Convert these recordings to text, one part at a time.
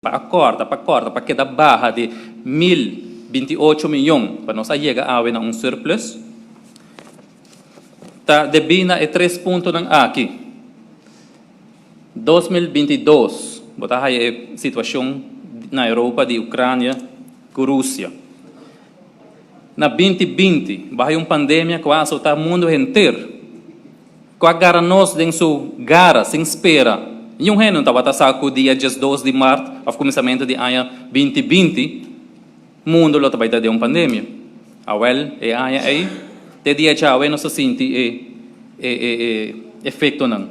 Pa corta, pa corta, pa keda baha di 1028 miyon, pa nos a yega awe na un surplus, ta debi na e tres puntonan aki. 2022, bo ta haya e situacion na Europa di Ucrania cu Rusia. Na 2020, bo haya un pandemia cu a azota mundo henter, cu a gara nos den su gara sin spera. Niun hende no tabata sa cu dia 12 di maart of cuminsamento di aña 2020 mundo lo tabata den un pandemia. Awel, e aña ey, te dia djawe nos ta sinti e e e e efectonan.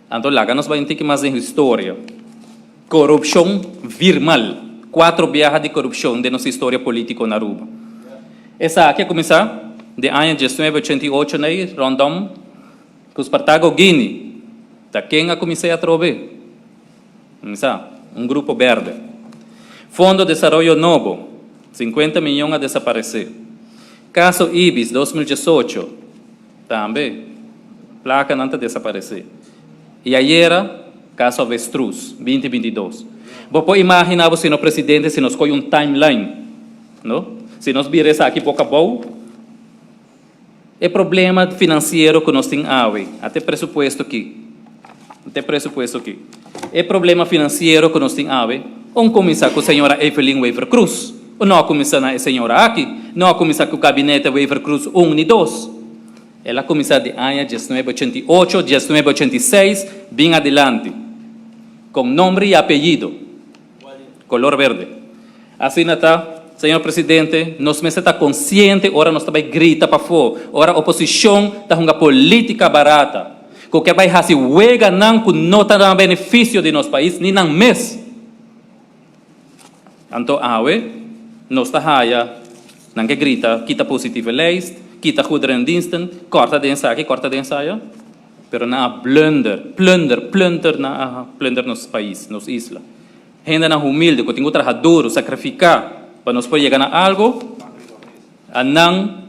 Anto laga nos bay un tiki mas den historia. Corupcion virmal. Cuatro biaha di corupcion den nos historia politico na Aruba. Esaki a cuminsa den aña 1988 ney rondom cu Spartago Guini. Ta ken a cuminsa atrobe? Cuminsa un grupo berde. Fondo Desaroyo Nobo, 50 miyon a desaparece. Caso Ibis 2018, tambe placanan ta desaparece. Y ayera, caso Avestruz, 2022. Bo por imagina bo, señor Presidente, si nos coy un timeline, no? Si nos bira esaki boca abou, e problema financiero cu nos tin awe, ate presupuesto aki, ate presupuesto aki, e problema financiero cu nos tin awe, un cuminsa cu señora Evelyn Wever-Croes, o no a cuminsa na e señora aki, no a cuminsa cu gabinete Wever-Croes un ni dos. El a cuminsa di aña 1988, 1986, bin adilanti, con nombre y apellido, color verde. Asina ta, señor Presidente, nos mester ta consciente ora nos ta bay grita pafo, ora oposicion ta hunga politica barata, cu kier bay haci weganan cu no ta na beneficio di nos pais ni nan mes. Anto awe nos ta haya nan ke grita kita positieve lijst, kita goederendiensten, corta den esaki, corta den esaya, pero nan a blunder, plunder, plunter, nan a plunder nos pais, nos isla. Hendenan humilde cu tin cu traha duro, sacrifica pa nos por yega na algo, a nan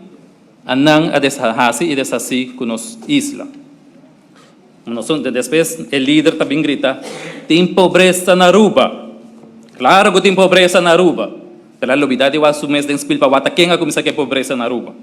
a nan a deshaci y deshaci cu nos isla. Nos despues e lider ta bin grita, "Tin pobresa na Aruba." Claro cu tin pobresa na Aruba. Pero a lubida di wak su mes den spiel pa wak ta ken a cuminsa cu e pobresa na Aruba.